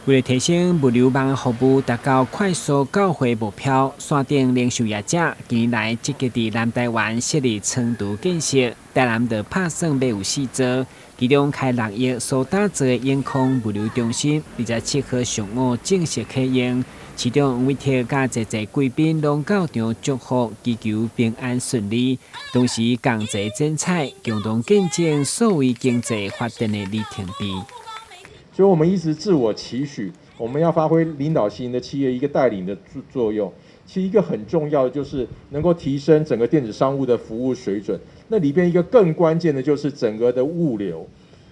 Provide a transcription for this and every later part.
為了提升物流網服務，達到快速到貨目標，線頂零售業者近年來積極佇南台灣設立倉儲建設，台南就拍算欲有四座，其中開6億所打造的永康物流中心，27號上午正式啟用。市長黃偉哲佮濟濟貴賓攏到場祝福，祈求平安順利。同時共齊剪彩，共同見證數位經濟發展的里程碑。所以，我們一直自我期許，我們要發揮領導型的企業一個帶領的作用。其實一個很重要的就是能夠提升整個電子商務的服務水準。那裡邊一個更關鍵的就是整個的物流。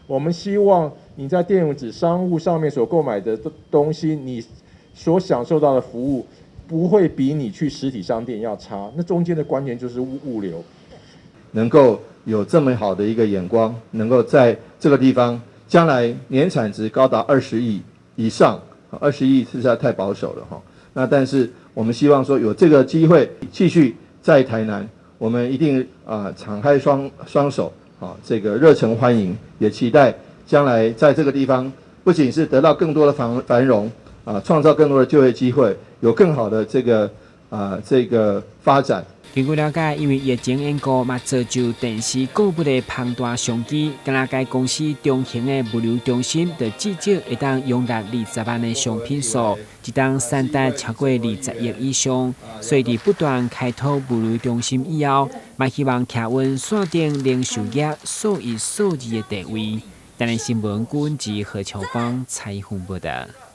我們希望你在電子商務上面所購買的東西，你所享受到的服務不會比你去實體商店要差。那中間的關鍵就是物流。能夠有這麼好的一個眼光，能夠在這個地方，將來年產值高達20億以上，二十億實在太保守了哈。那但是我們希望說有這個機會繼續在台南，我們一定啊敞開雙手啊，這個熱誠歡迎，也期待將來在這個地方不僅是得到更多的繁榮啊，創造更多的就業機會，有更好的這個發展。根據了解，因為疫情緣故，嘛造就電視購物的龐大商機。敢若該公司中型的物流中心，就至少會當容納20萬的商品數，一冬產值超過20億以上。所以，佇不斷開拓物流中心以後，嘛希望徛穩線頂零售業數一數二的地位。台南新聞郭文吉何秋芳採訪報道。